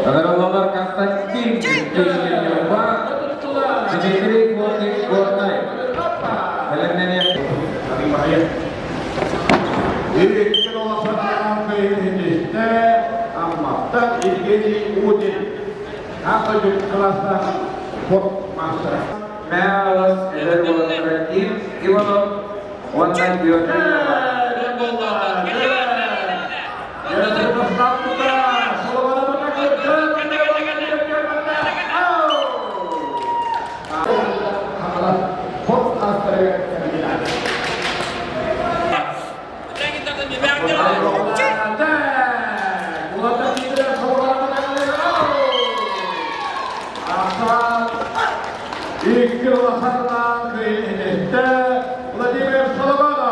Ыҥырыллаллар Константин Кишинева, Дмитрий Горный Горнай. Бэлэмнэниэх. Икки улахан кыайыытэ Амматтан Евгений Удин Аҕа кылаастаах спорт маастара. Мэлос эдэр уолаттара Ким Иванов уонна Петр Икки улаханынан кыайыытэ Владимир Соломонов.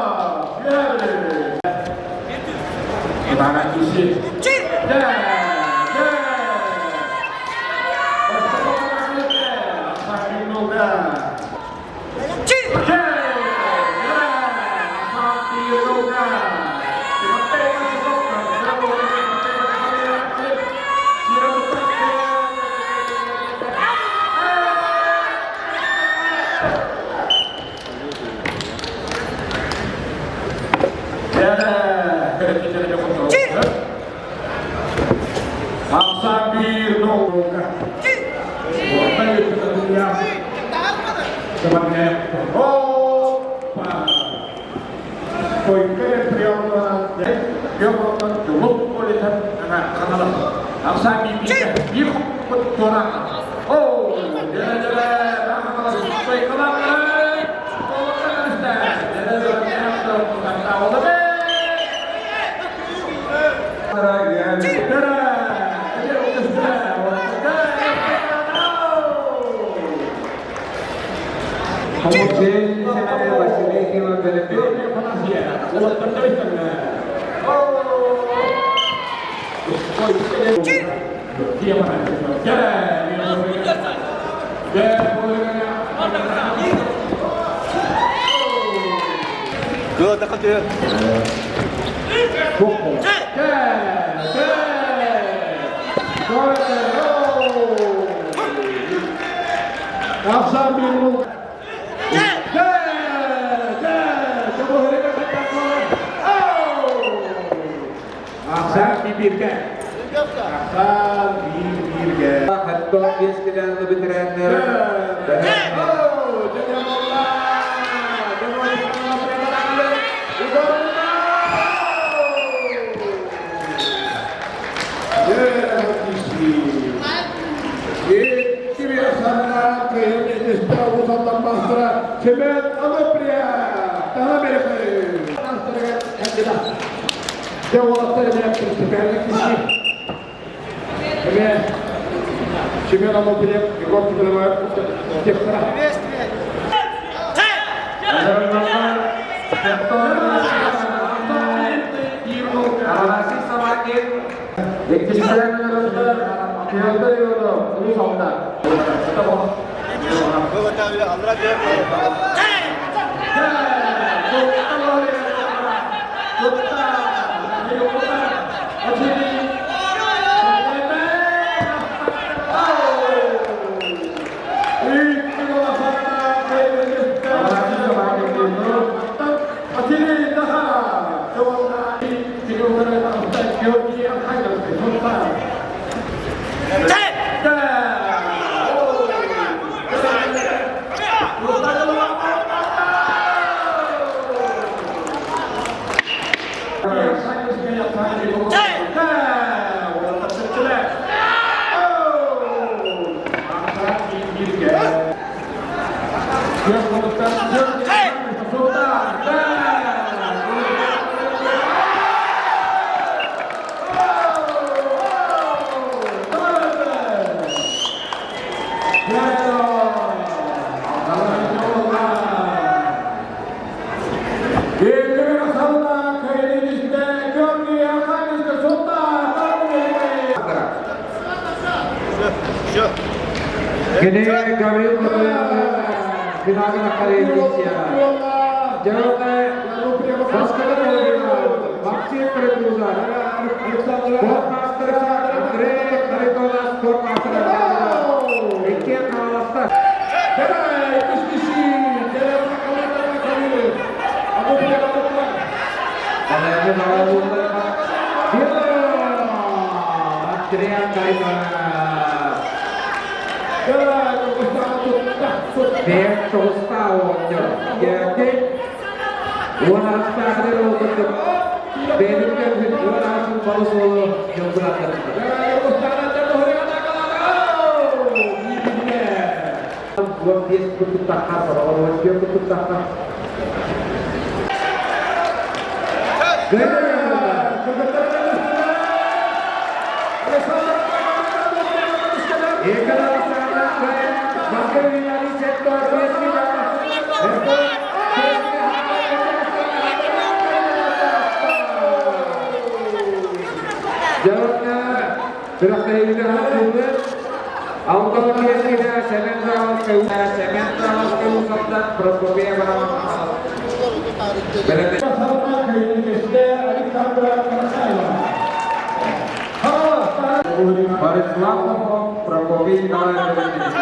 Кини Гаврил финалга таххар Дьэ, Бастакы Максим Каракуза, спортмастера Андрей Харитонов, спортмастера Иккиэн хааласта. Andrea Харитонов. Бэйэм тоҕустаах оҕонньор. Кээкэй уон аҕыстаахтар олордум. Бэйэбин көрбүт 18 балыс уолу дьолгурааттарбыт. 15 курдуктахха, сороҕор 14 курдуктахха. Борислав Прокопий Николаевич. Борис Попов Прокопий Николаевич.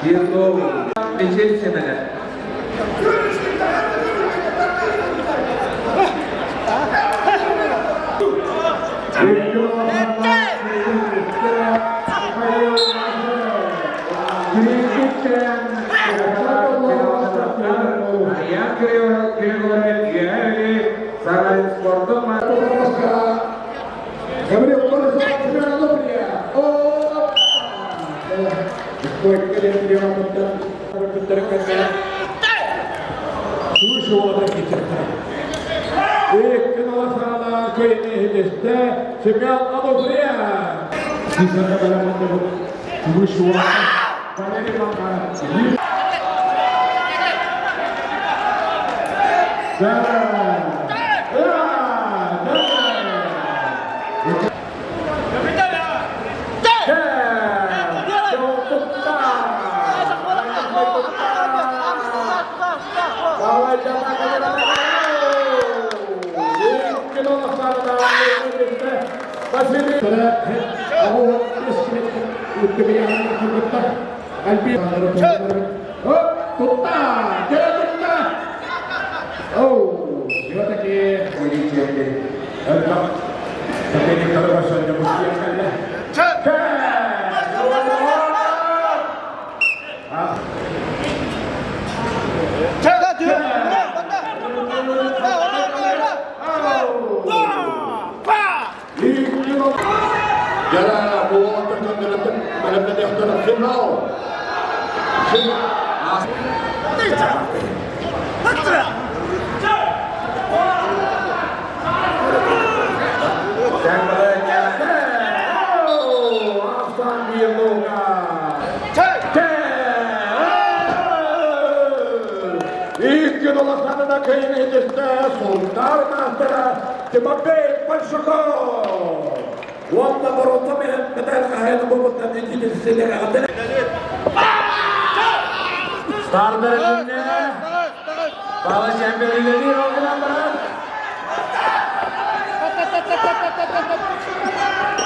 Биир Мичил Сэмэнэ.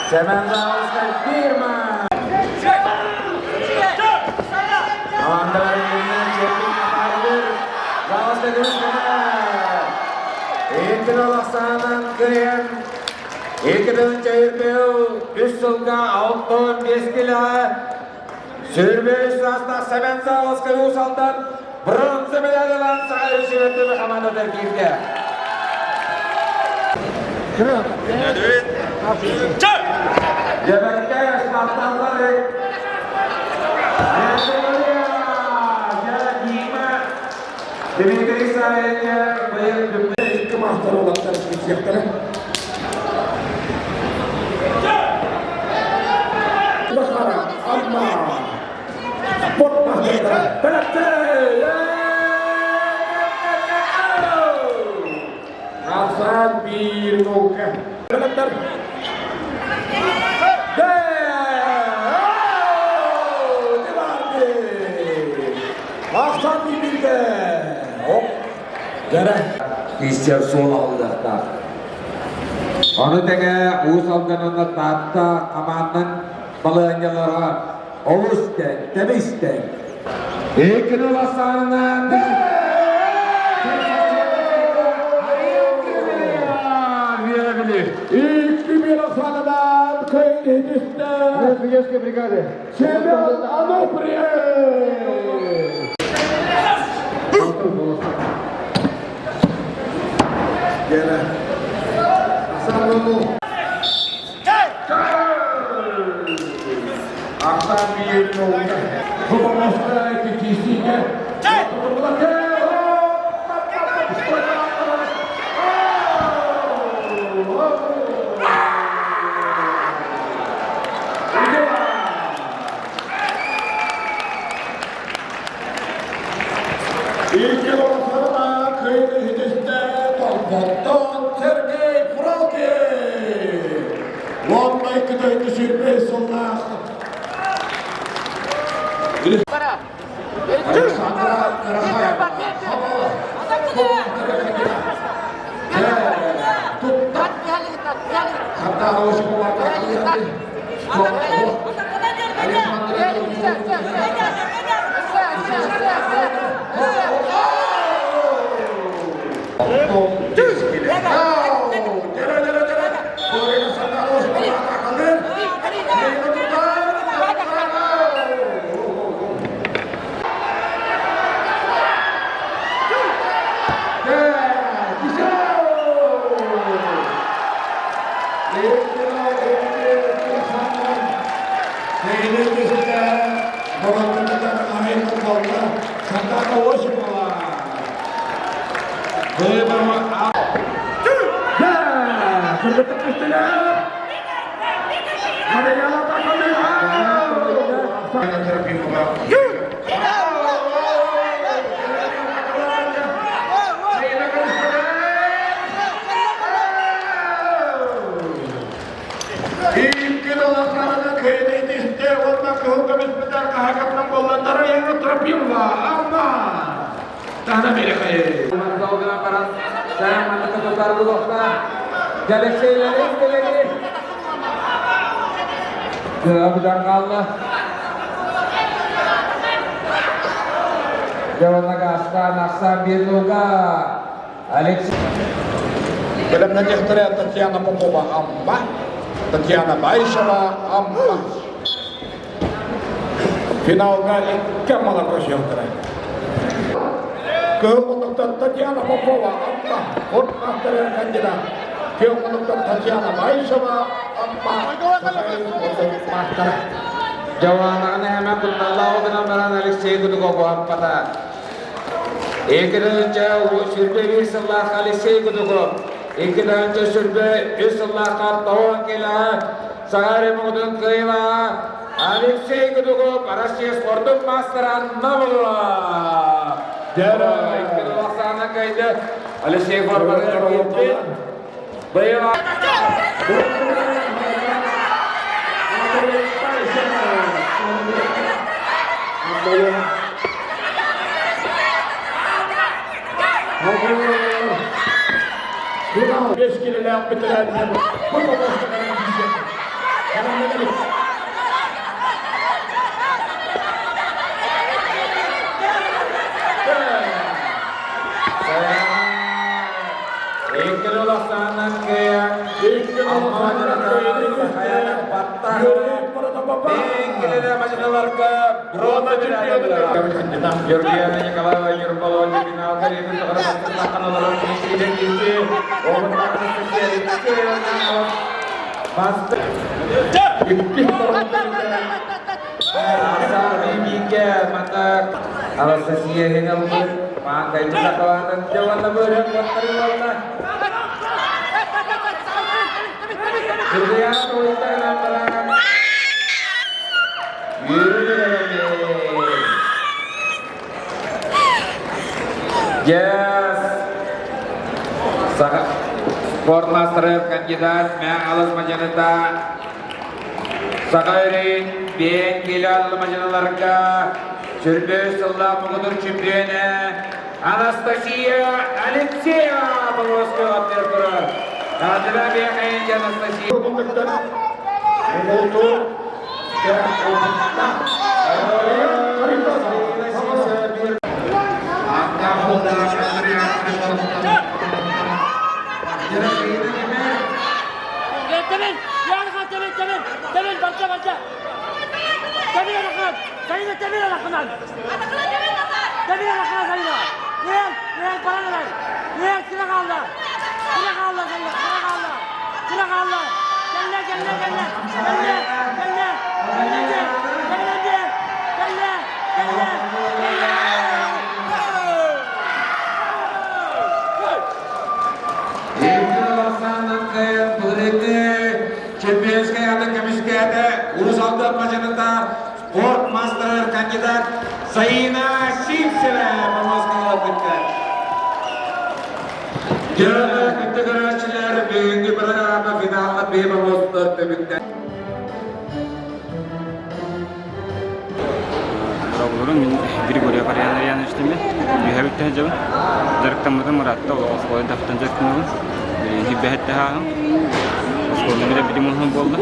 Семен Ануфриев. Ону тэҥэ Уус Алданынан Таатта хамааннан балаһыанньалара олус тэҥ, тэбис тэҥ. Иккини бассаанынан Судейской бригады. Семен Ануфриев! Икки доллардарына кредитисте уонна кыһыл көмүспүтэр хаһакатынан буолландара яңа Тропимова Амма Тана Мерехай. Долгунан баран сааманныка тутар булуохта. Алексейлерин кэлэри. Кыабыдан хаалла. Дьоруна астаан ахсаан биир нуга Алексей Бэлэмнэниэхтэрэ Татьяна Попова Амма, Татьяна Баишева Амма. Финалга икки Аммалар көрсүөхтэрэ. Кыһыл муннуктан Татьяна Попова Амма, спорт маастарыгар кандидат. Күөх муннуктан Татьяна Баишева Амма, маастара. Дьаваанаҕын эһэмэ кутталлаах гынан баран Алексей Кудуков аппата. Икки сүрбэ биир сыллаах Алексей Кудуков, икки сүрбэ үс сыллаахха тоҕон килэ Сагари муҥутун кыайыылааҕа Алексей Кудуков Россия спордун маастара Набылова. Икки ахсаана кыайды. Алексей Горбатов киирбит. Быйыл Бес килэлээх бэтэрээннэр бу Иккили улахсааннан кыайан Бэҥкилэрэ машиналарга бронза Юргена Николаева Юрбалон финалга регион Анастасия Хенелбы, Маангайчы сакалаанын жауанна бөрен боттары болла. Юргена Тойтагынан баран. Yes. Спорт мастері кандидат Мәң алыс мажаныта Саха сирин бен киле мажаналарга сүрбө сылла мугудур чемпионы Анастасия Алексеева Полоскова аттыр турар. Адыра бехайын Анастасия. Temin! Ya temin temin! Temin barca barca! Temin alakhan! Sayın temin alakhan! Temin alakhan sayın! Niye? Niye para ver? Niye sıra kaldı? Sıra kaldı sayın! Sıra kaldı! Sıra kaldı! Gel gel gel gel! Gel gel! Gel gel! Gel gel! Gel gel! Gel Чемпионская көмүскәдә Урус алды мажаныта спорт мастер кандидат Саина Сивцева Москвага кытты. Жана кытты көрәчиләр бүгенге программа финалына бейма болдылар төбүктә. Бұрын мен Григорий Парьян иштеме. Үйәбітті жабын. Жарықтамыды Мұратта ол осколы дафтан жарықтамын. Хиббәхетті хағым. Осколы мені білім мұхым болды.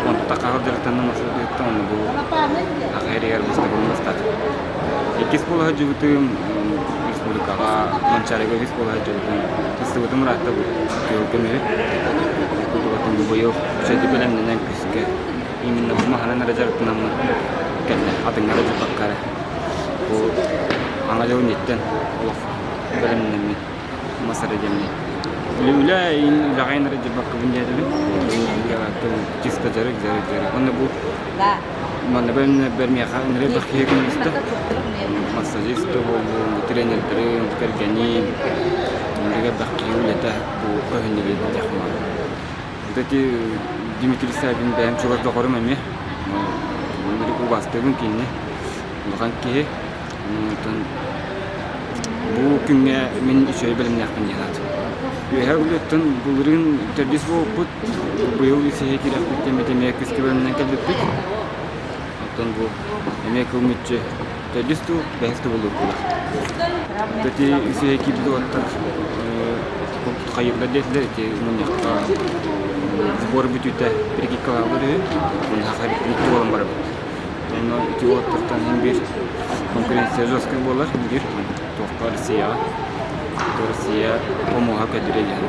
Онты тақағы жарықтанның масылы оны бұл ақайрегер баста болмастады. Иккис бола жубутум республикаға Манчарыга иккис бола жубутум. Тыстыбытым Мұратта бұл көмірі. Кутубатын быйыл шәді белемненен күске. Именно бу маханан жарықтанамын кэллэ атыҥҥара дьуппаккара бу аңа дьыл ниттен олох бэлэмнэммит масара диэмни үлэ ин үлэҕайнара дьуппаккабын диэтибин чисто жарык жарык жарык онно бу манна бэмне бермиэха нре бахиэ күнүстэ массажист болбу тренердерин кэргэнин нреге бахиэ үлэтэ бу көһүннүбит дяхма. Ити Дмитрий Савин бэйэм чугас доҕорум эмиэ. Оннук убаастыыбын кинини. Улахан киһи. Онтон бу күҥҥэ мин үчүгэй бэлэмнээхпин диэн аатым. Үөһээ Бүлүүттэн былырыын төрдүс буолбуппут. Быйыл үсүһэ киирэхпит эмиэ эмиэ кыска бэлэмнэн кэлбиппит. Оттон бу эмиэ кыл мүччү төрдүс дуу, бэһис дуу буолуохпут. Ити үсүһэ киирбит уолаттар хайыыллар диэтилэр ити мунньахха сбор бүтүүтэ прикидкалаабыт үһү. Онно икки буолан барабыт. Онно ити уолаттартан иһин биир конкуренция жесткай буолар биир туохха Россияҕа. Россия хомуоһа көдүрэ диэн.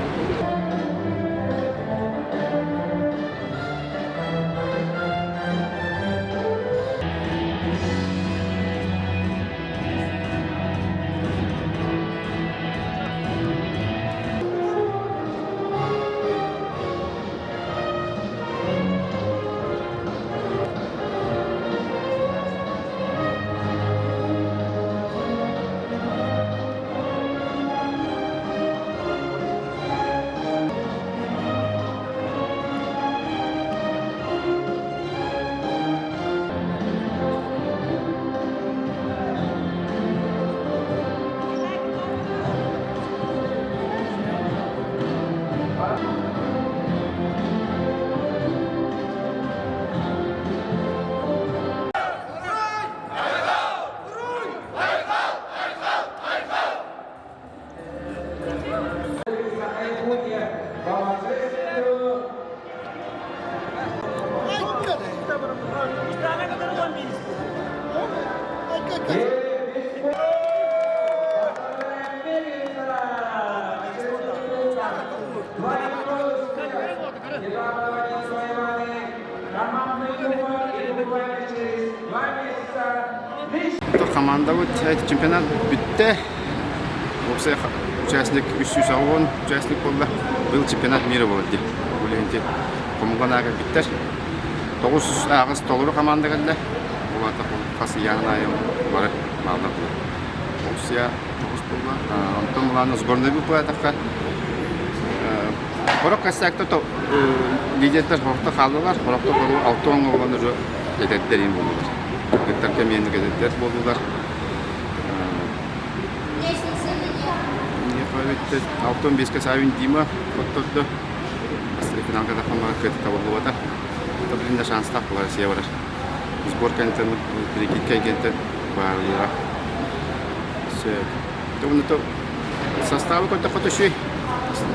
Командабыт чемпионат бүттэ. Уопсай участник 380 участник буолла. Быйыл чемпионат мира буолар дии. Үлэһинти хомуган аага бүттэр. Тоҕус ааҕыс толору команда кэллэ. Ол аата хас ыйааһын аайы бары бааллар буолар. Тоҕус тоҕус буолла. Онтон былааны сборнай быппатахха Хорох косяктар лидердэр хорохто хааллылар, хорохто холу алта оҥо буолан уже эдэрдэр иин буоллулар. Кыргыттар кэмиэнник эдэрдэр буоллулар. 65-ке Савин Дима хоттордо. Бастакы финалга таххаммаҕа кыайыы табыллыбата. Блин да шанстаах буолар Россия барар. Сбор кэнниттэн перекидка кэнниттэн баарыйара. Сөп. Составы көрдөххө төшүй.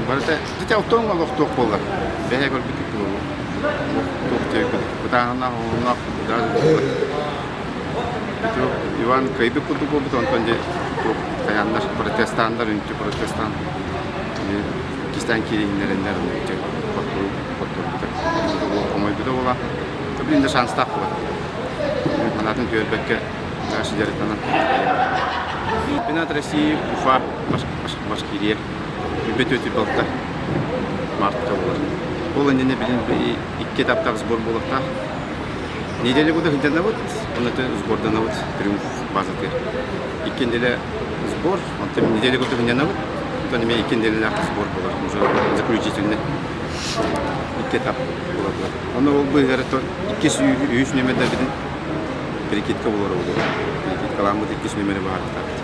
Барыта ити алтон олохтуох буоллар. Бэһэ көрбүт буолуо. Туох диэбит. Бытааһыннаах оҥоһуннаах Иван кыайбыт курдук буолбут, онтон дьэ туох хайааннар протестаннар, үнтү протестан кистээн киириһиннэрэннэр үнтү хотторбута. Хомойбута буола. Блин да шанстаах буолар. Санаатын түөрбэккэ дальше дьарыктанан. Чемпионат России Уфа, Башкирия. Үбэ төтү балта мартка буолар. Ол иннинэ билин икки этаптаах сбор буолуохтаах. Неделя года сылдьанабыт, онно сборданабыт Триумф базатыгар. Икки неделя сбор, онтон неделя года сынньанабыт, онтон эмиэ икки неделялаах сбор буолар, уже заключительный икки этап буолар. Онно ол быыһыгар иккис үһүс нүөмэрдэрбитин перекидка буолар буолуо. Перекидкаламмыт иккис нүөмэри баһарыктаах.